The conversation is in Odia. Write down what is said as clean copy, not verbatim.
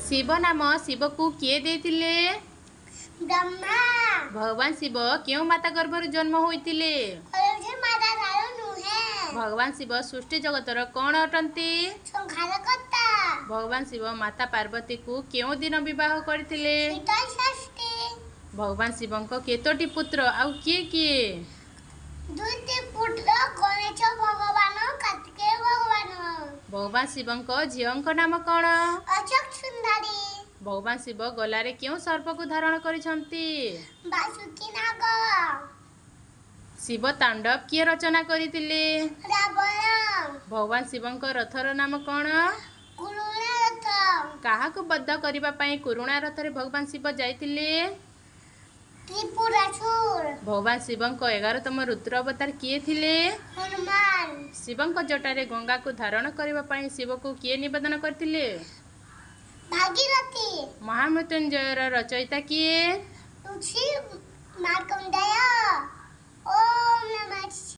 ଶିବ ନାମ ଶିବକୁ କିଏ ଦେଇଥିଲେ? ବ୍ରହ୍ମା। ଭଗବାନ ଶିବ କେଉଁ ମାତା ଗର୍ଭରୁ ଜନ୍ମ ହୋଇଥିଲେ? କୌଣସି ମାତା ଠାରୁ ନୁହେଁ। ଭଗବାନ ଶିବ ସୃଷ୍ଟି ଜଗତର କ'ଣ ଅଟନ୍ତି? ସଂହାରକର୍ତ୍ତା। ଭଗବାନ ଶିବ ମାତା ପାର୍ବତୀକୁ କେଉଁ ଦିନ ବିବାହ କରିଥିଲେ? ଶୀତଳ ଷଷ୍ଠୀ। ଭଗବାନ ଶିବଙ୍କ କେତୋଟି ପୁତ୍ର ଆଉ କିଏ କିଏ? ଦୁଇଟି ପୁତ୍ର, ଗଣେଶ ଭଗବାନ, କାର୍ତ୍ତିକେୟ ଭଗବାନ। ଭଗବାନ ଶିବଙ୍କ ଝିଅଙ୍କ ନାମ କ'ଣ? ଅଶୋକ ସୁନ୍ଦରୀ। ଭଗବାନ ଶିବ ଗଲାରେ କେଉଁ ସର୍ପକୁ ଧାରଣ କରିଛନ୍ତି? ବାସୁକି ନାଗ। ଶିବ ତାଣ୍ଡବ କିଏ ରଚନା କରିଥିଲେ? ରାବଣ। ଭଗବାନ ଶିବଙ୍କ ରଥର ନାମ କ'ଣ? କୁରୁଣା ରଥ। କାହାକୁ ବଦ୍ଧ କରିବା ପାଇଁ କୁରୁଣା ରଥରେ ଭଗବାନ ଶିବ ଯାଇଥିଲେ? ତ୍ରିପୁରାସୁର। ଭଗବାନ ଶିବଙ୍କ 11ତମ ରୁଦ୍ର ଅବତାର କିଏ ଥିଲେ? ହନୁମାନ। ଶିବଙ୍କ ଜଟାରେ ଗଙ୍ଗାକୁ ଧାରଣ କରିବା ପାଇଁ ଶିବକୁ କିଏ ନିବେଦନ କରିଥିଲେ? ଭାଗୀରଥୀ। ମହାମୃତ୍ୟୁଞ୍ଜୟର ରଚୟିତା କିଏ? ଋଷି ମାର୍କଣ୍ଡେୟ।